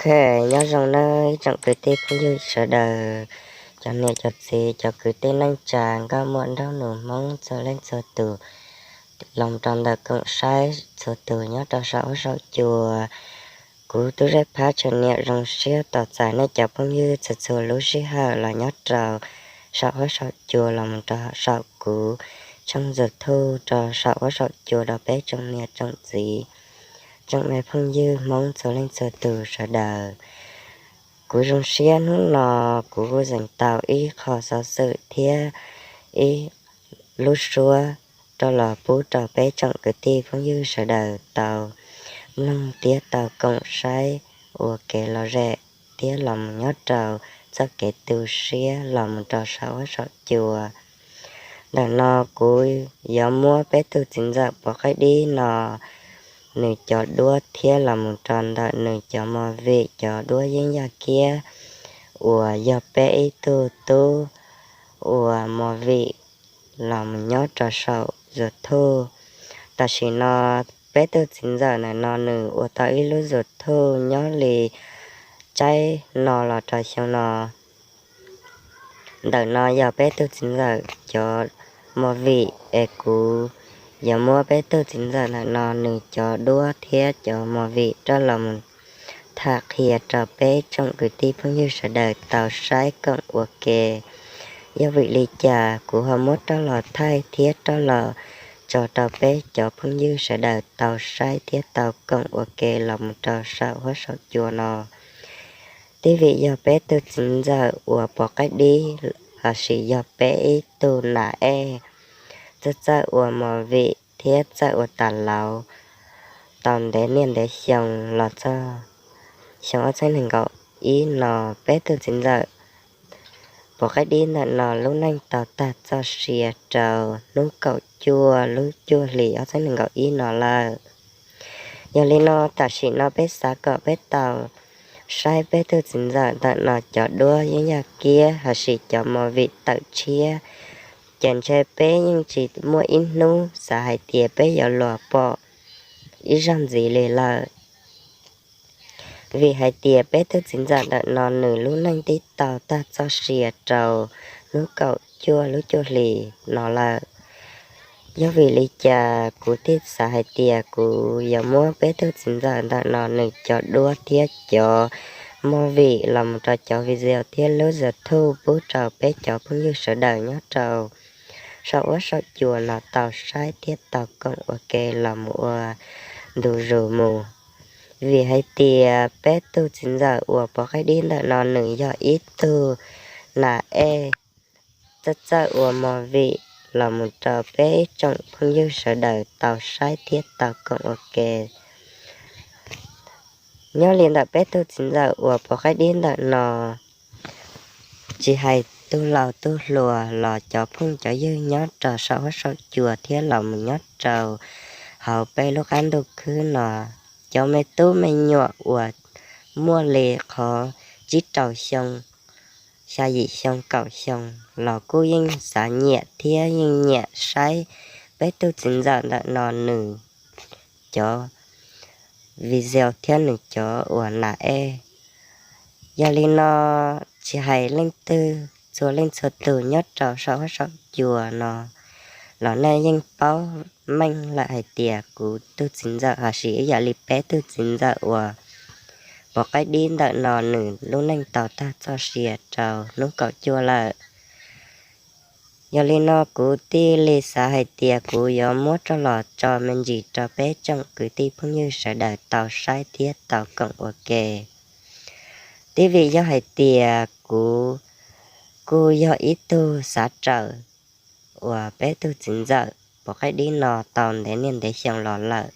Ok, nyob zoo nawb ib tsoom kwv tij phooj ywg sawv daws, cov niam cov txiv, cov kwv tij neej tsa, nkauj muam nraug nus Hmoob txhua leej txhua tus, los rau ntawm koom saib txhua tus nyob rau saum huab saum cua. Kuv tub zeb phab tshee niam zoo siab tos txais nej cov phooj ywg txhua txhua lub sij hawm los nyob rau saum huab saum cua los mus rau saum kuv tshooj YouTube rau saum huab saum cua rau peb tsoom niam tsoom txiv, tsoom me phooj ywg Hmoob txhua leej txhua tus sawv daws. Kuv zoo siab hnub no kuv kuj zeem tau ib qho xov xwm thiab ib lub suab rau los pub rau peb tsoom kwv tij phooj ywg sawv daws tau mloog thiab tau koom saib ua kev lom zem thiab los mus nyob rau txoj kev tu siab los mus rau saum huab saum cua. Ntawm no kuv yuav muab peb tug txiv ntxawm Pov Qaib Dib no nws cov duab thiab los mus rau ntawm nws cov movie cov duab yeeb yaj kiab uas yog peb ib tug tub ua movie los mus nyob rau saum YouTube. Tam sim no peb tug txiv ntxawm ntawm no nws ua tau ib lub YouTube nyob li tsaib no los rau xyoo no. Ntawm no yog peb tug txiv ntxawm cov movie es kuv yuav muab peb tug txiv ntxawm ntawm no nws cov duab thiab cov movie rov los mus tham qhia rau peb tsoom kwv tij phooj ywg sawv daws tau saib koom ua ke. Yog vim li cas kuv ho muab rov los thaij thiab rov los tso rau peb cov phooj ywg sawv daws tau saib thiab tau koom ua ke los mus rau saum huab saum cua no? Twb vim yog peb tug txiv ntxawm uas Pov Qaib Dib lossis yog peb ib tug nam ej txawj txawj ua movie thiab txawj ua tas lauv tau ntev niaj ntev xyoo los txog xyoo ob txhiab nees nkaum ib no. Peb tug txiv ntxawm Pov Qaib Dib ntawm no lub neej tau tag txoj sia rau hnub kaum cuaj lub cuaj hlis ob txhiab nees nkaum ib no lawm. Yog li no tam sim no peb xav kom peb tau saib peb tug txiv ntxawm ntawm no cov duab yeeb yaj kiab lossis cov movie tawm tshiab, ces ntshe peb yeej tsis muaj ib hnub xav hais tias peb yuav los pom ib zaug ntxiv li lawm. Vim hais tias peb tug txiv ntxawm ntawm no nws lub neej twb tau tag txoj sia rau hnub kaum cuaj lub cuaj hlis no lawm. Yog vim li cas kuv thiaj xav hais tias kuv yuav muab peb tug txiv ntxawm ntawm no nws cov duab thiab cov movie los mus rau cov video thiab lub YouTube pub rau peb cov phooj ywg sawv daws nyob rau saum huab saum cua no tau saib thiab tau koom ua ke los mus ua ntu zus mus. Vim hais tias peb tug txiv ntxawm uas Pov Qaib Dib ntawm no nws yog ib tug nam ej txawj txawj ua movie los mus rau peb tsoom phooj ywg sawv daws tau saib thiab tau koom ua ke. Nyob li ntawm peb tug txiv ntxawm uas Pov Qaib Dib ntawm no, tsis hais tug laus tug hluas los cov phooj cov ywg nyob rau saum huab saum cua thiab los mus nyob rau hauv peb lub qab ntuj khwb no, cov me tub me nyuam uas muaj li qhov tsib rau xyoo, xya yim xyoo, kaum xyoo los kuj yeej xav nyiam thiab yeej nyiam saib peb tug txiv ntxawm ntawm no nws cov video thiab nws cov uas nam ej. Yog li no, tsis hais leej twg, txhua leej txhua tus nyob rau saum huab saum cua no los nej yeej paub meej lawm hais tias kuv tug txiv ntxawm lossis ib yam li peb tug txiv ntxawm uas Pov Qaib Dib ntawm no nws lub neej tau tag txoj sia rau hnub kaum cuaj lawm. Yog li no kuv thiaj li xav hais tias kuv yuav muab rov los tso me ntsis rau peb tsoom kwv tij phooj ywg sawv daws tau saib thiab tau koom ua ke. Twb vim yog hais tias kuv kuj yog ib tug xav raws uas peb tug txiv ntxawm Pov Qaib Dib no tau ntev niaj ntev xyoo los lawm,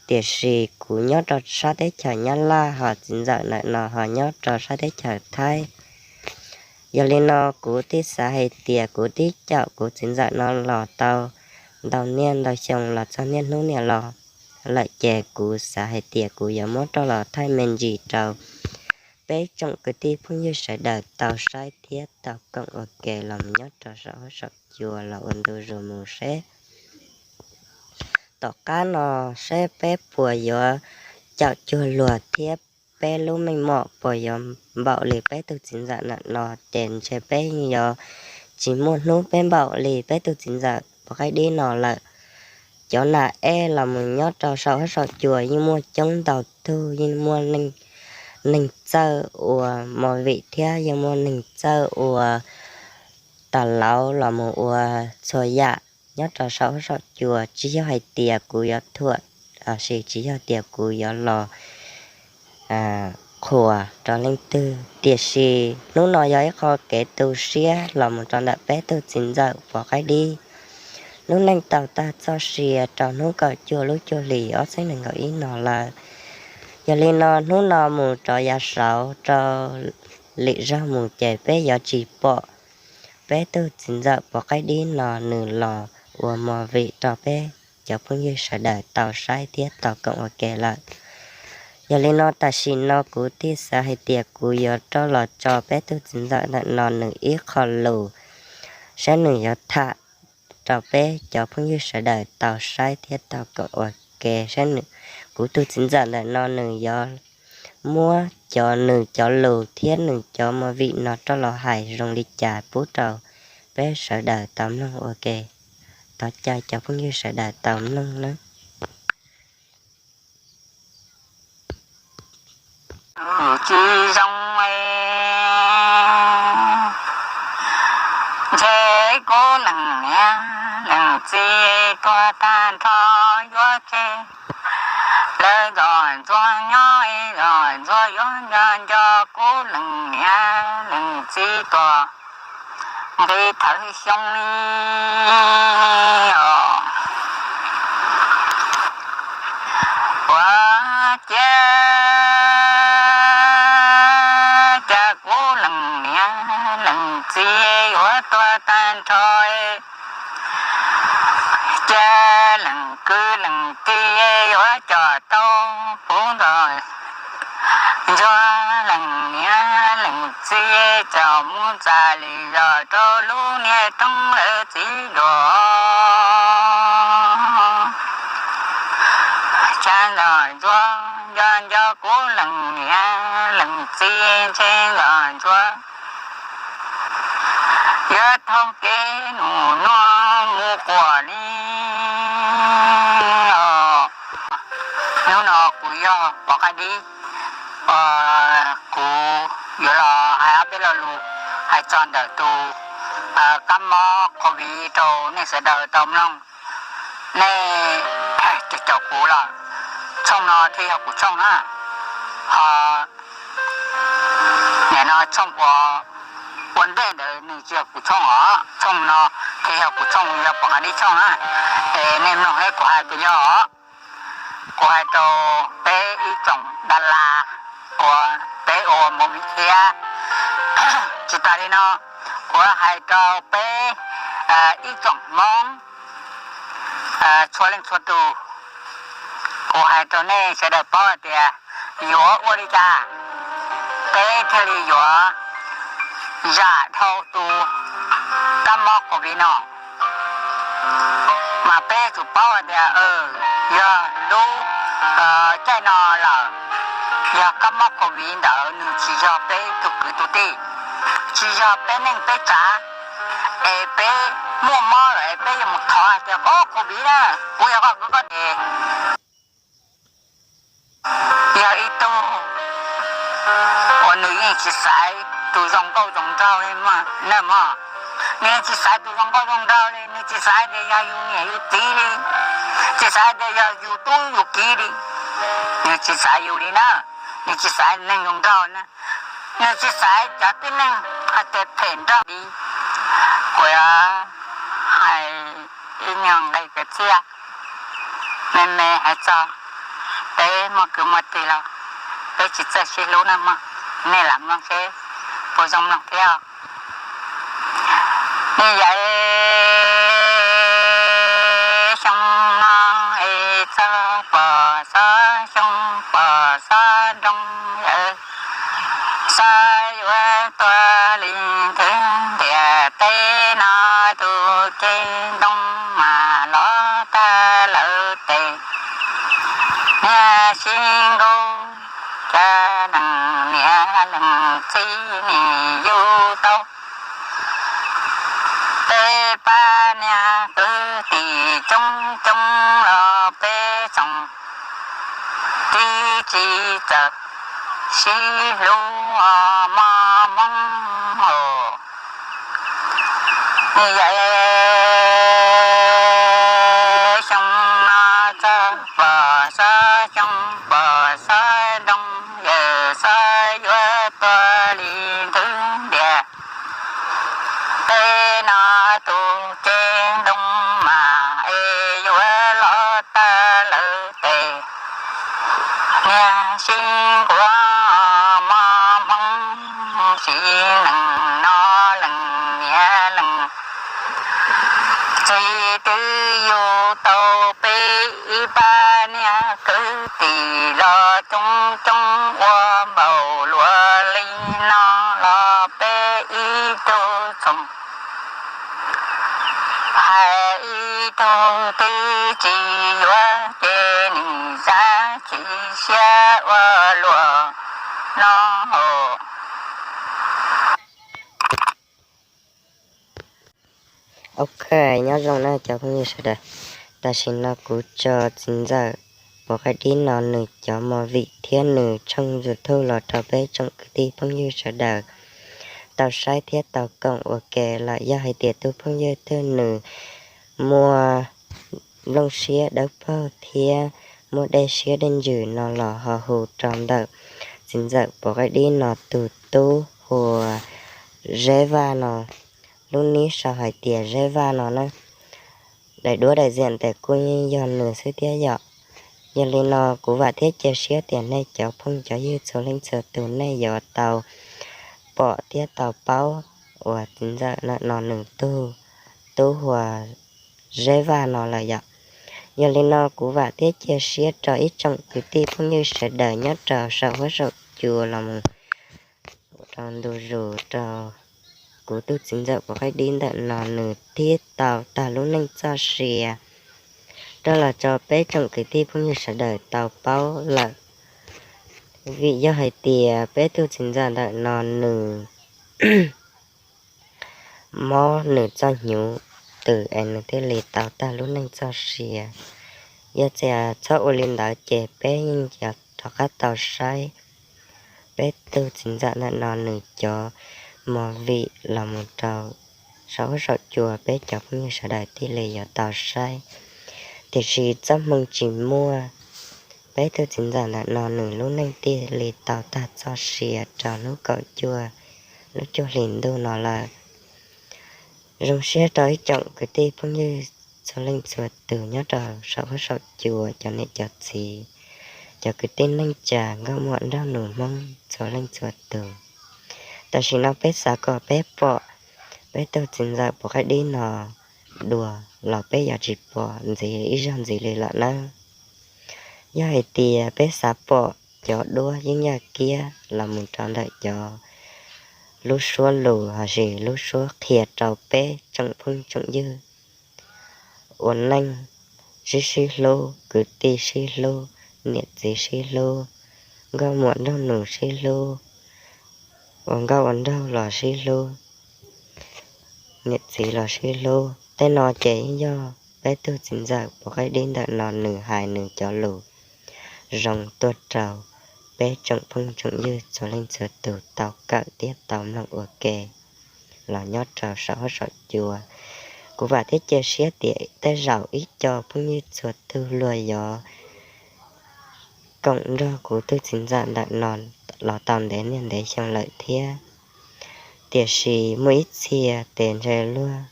tiam sis kuv nyob rau sab teb chaws Nyab Laj ho txiv ntxawm ntawm no ho nyob rau sab teb chaws Thaib. Yog li no kuv thiaj xav hais tias kuv twb caum kuv txiv ntxawm no los tau ntau niaj ntau xyoo los txog niaj hnub niam los lawm, ces kuv xav hais tias kuv yuav muab rov los thaij me ntsis rau peb tsoom kwv tij phooj ywg sawv daws tau saib thiab tau koom ua ke los mus nyob rau saum huab saum cua los ua ntu zus mus seb tom qab no seb peb puas yuav caum cuag luag thiab peb lub meej mom puas yuav npaum li peb tug txiv ntxawm ntawm no, ces ntshe peb yeej yuav tsis muaj hnub peb npaum li peb tug txiv ntxawm pov qaib dib no lawm. Cov nas ej los mus nyob rau saum huab saum cua yeej muaj coob ntau tug, yeej muaj neeg txawj ua movie thiab yeej muaj neeg txawj ua tas lauv los mus ua txhua yam nyob rau saum huab saum cua. Tsis yog hais tias kuv yuav thuam, los sis tsis yog tias kuv yuav los qhuas rau leej twg, tiam sis hnub no yog ib qho kev tu siab los mus rau ntawm peb tug txiv ntxawm pov qaib dib lub neej tau tag txoj sia rau hnub kaum cuaj lub cuaj hlis ob txhiab nees nkaum ib no lawm. Yog li no hnub no mus rov yav saud rau lwm zaug mus ces peb yuav tsis pom peb tug txiv ntxawm pov qaib dib no nws los ua movie rau peb cov phooj ywg sawv daws tau saib thiab tau koom ua ke lawm. Yog li no tam sim no kuv thiaj xav hais tias kuv yuav rov los tso peb tug txiv ntxawm ntawm no nws ib qho lus, saib nws yuav tham rau peb cov phooj ywg sawv daws tau saib thiab tau koom ua ke, saib nws, kuv tus txiv ntxawm ntawm no nws yuav muab cov nws cov lus thiab nws cov movie no rov los hais zoo li cas pub rau peb sawv daws tau mloog ua ke. Thov caw cov phooj ywg sawv daws tau mloog nawb. Tsis zoo ntshe kuv leej niam leej txiv tuag tag nrho yuav tseg, lawv zoj ntxuag nyob zoj ntxuag yuav nco nco kuv leej niam leej txiv tuag nqis thawm xyoo li os. Ua ciav cas kuv leej niam leej txiv yuav tuag tag nrho, cia leej kwv leej tij yuav coj tau puv ntxov, ntsuag leej niam leej txiv coj mus txav li zog rau lub niag roob lawv txiv duas. Cas ntxov ntsuag nco nco kuv leej niam leej txiv ntshe ntxov ntsuag yuav taug kev nus nuag mus quas li os. Hnub no kuv yog Pov Qaib Dib, kuv yuav los hais ob peb lo lus hais txog ntawm tus kab mob covid rau nej sawv daws tau mloog. Nej caum caum kuv los, tshooj no thiaj yog kuv tshooj na. Ho nim no tshooj uas ua ntej ntawd nws tsis yog kuv tshooj os, tshooj no thiaj yog kuv tshooj, yog Pov Qaib Dib tshooj na. Es nej mloog seb kuv hais puas yog os. Kuv hais rau peb ib tsoom dab las uas peb ua movie thiab. Tsis tas li no, kuv hais rau peb ib tsoom Hmoob txhua leej txhua tus, kuv hais rau nej sawv daws paub hais tias yuav ua li cas peb thiaj li yuav zam dhau tus kab mob covid no. Mas peb yuav tsum paub hais tias yog lub caij no lawm, yog kab mob covid ntawd nws tsis yog peb tus kwv tus tij, tsis yog peb neej peb tsav, es peb muaj mob lawm es peb yuav mus thov hais tias koj covid na, kuv yog koj kwv koj tij. Yog ib tug uas nws yeej tsis xaiv tus zoo nkauj zoo nraug li na mog, nws yeej tsis xaiv tus zoo nkauj zoo nraug li, nws tsis xaiv tias yog yus niam yus txiv li, tsis xaiv tias yog yus tub yus kiv li, nws tsis xaiv yus li na, nws tsis xaiv neeg zoo nraug na, nws tsis xaiv cov tib neeg hais tias phem nraug li. Kuv hais ib nyuag nqe kwv txhiaj me me hais txog peb muaj kwv muaj tij los peb tsis txawj sib hlub na mog. Nej lam mloog seb puas zoo mloog thiab. Nej yawm xyoo no es txog pom xob xyoo pom xob nroo yawm, xob yuav tuag li nthwv ntiaj teb no, tus cev ntoo mas lov tag lawv tes, niag sib nkaus kab leej niam leej txiv nim yug tau peb pab niag kwv tij coob coob los peb tsoom tib tsis txawj sib hlub mos hmoov os. Xyoo no txog pom xob xyoo pom xob ntoo, yawm xob yuav tuag li nthwv ntiag. Peb no tus cev ntoo mas es yuav los tag lawm tes, niag sib nquas mos hmoov, sib leej no leej niam leej txiv twb yug tau peb ib pab niag kwv tij los coob coob ua npaum luaj li no los peb ib tug txoos hais ib tug twb tsis yuav ces nim xav tsis siab ua luaj no. Ok, nyob zoo na cov phooj ywg sawv daws. Tam sim no kuv tso txiv ntxawm Pov Qaib Dib no nws cov movie thiab nws tshooj YouTube los rau peb tsoom kwv tij phooj ywg sawv daws tau saib thiab tau koom ua ke lawm. Yog hais tias tus phooj ywg twg nws muaj nplooj siab dawb paug thiab muaj dej siab dej ntsws no los ho hu rau ntawm txiv ntxawm Pov Qaib Dib no tus tub hu ua Zeb Vaj no, lub nib sau hais tias Zeb Vaj no na. Daim duab daim ziam ntawm kuj yeej yog nws xwb thiab yom. Yog li no kuv vam thiab cia siab tias nej cov phooj cov ywg txhua leej txhua tus nej yuav tau pom thiab tau paub uas txiv ntxawm ntawm no nws tug tub hu ua Zeb Vaj no lawm yom. Yog li no kuv vam thiab cia siab rau ib tsoom kwv tij phooj ywg sawv daws nyob rau saum huab saum cua los mus rau ntu zus rau kuv tus txiv ntxawm Pov Qaib Dib ntawm no nws thiab tau tag lub neej txoj sia rau los rau peb tsoom kwv tij phooj ywg sawv daws tau paub lawm. Vim yog hais tias peb tus txiv ntxawm ntawm no nws mob nws txoj hnyuv twm es nws thiaj li tau tag lub neej txoj sia. Yog tias txhob ua li ntawd ces peb yeej yuav rov qab tau saib peb tus txiv ntxawm ntawm no nws cov movie los mus rau saum huab saum cua peb cov phooj ywg sawv daws thiaj li yuav tau saib. Tiam sis txoj hmoo tsis muaj, peb tus txiv ntxawm ntawm no nws lub neej thiaj li tau tag txoj sia rau hnub kaum cuaj lub cuaj hlis ntuj no lawm. Zoo siab rau ib tsoom kwv tij phooj ywg txhua leej txhua tus nyob rau saum huab saum cua, cov niam cov txiv, cov kwv tij neej tsa, nkauj muam nraug nus Hmoob txhua leej txhua tus. Tam sim no peb xav kom peb pom peb tus txiv ntxawm Pov Qaib Dib no dua los peb yuav tsis pom ntxiv ib zaug ntxiv li lawm nawb. Yog hais tias peb xav pom cov duab yeeb yaj kiab los mus rau ntawm cov lub suab lus lossis lub suab qhia rau peb tsoom phooj tsoom ywg ua neej sib sib hlub, kwv tij sib hlub, niam txiv sib hlub, nkauj muam nraug nus sib hlub, ua nkauj ua nraug los sib hlub, niam txiv los sib hlub. Tej no ces yeej yog peb tug txiv ntxawm Pov Qaib Dib ntawm no nws hais nws cov lus zoo tuaj rau peb tsoom phooj tsoom ywg txhua leej txhua tus tau kawm thiab tau mloog ua ke los nyob rau saum huab saum cua. Kuv vam thiab cia siab tias tej zaum ib co phooj ywg txhua tus luag yuav koom nrog kuv tus txiv ntxawm ntawm no los tau ntev niaj ntev xyoo lawm thiab. Tiam sis muaj ib txhia tes ntshe luag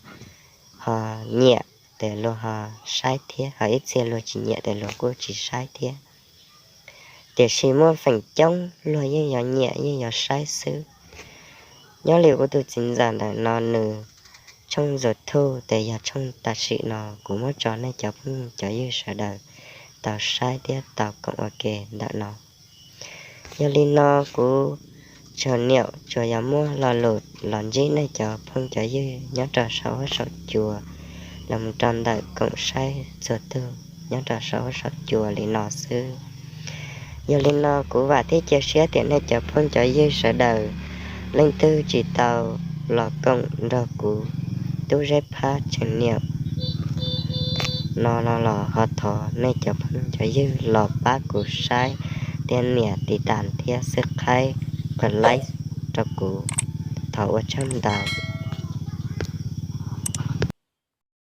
ho nyiam tes luag ho saib thiab, ho ib txhia luag tsis nyiam tes luag kuj tsis saib thiab. Tiam sis muaj feem coob luag yeej yuav nyiam yeej yuav saib xwb. Nyob li kuv tus txiv ntxawm ntawm no nws tshooj YouTube tes yog tshooj tam sim no kuv muab tso nej cov phooj cov ywg sawv daws tau saib thiab tau koom ua ke ntawm no. Yog li no kuv tsuas niam tsuas yog muab lo lus los ntsib nej cov phooj cov ywg nyob rau saum huab saum cua los mus rau ntawm koom saib txhua tus nyob rau saum huab saum cua li no xwb. Yog li no kuv vam thiab cia siab tias nej cov phooj cov ywg sawv daws, leej twg tsis tau los koom nrog kuv Tub Zeb Phab channel no no los ho thov nej cov phooj cov ywg los pab kuv saib thiab nias tiv tam thiab subscribe, like rau kuv. Thov ua tsaug ntau.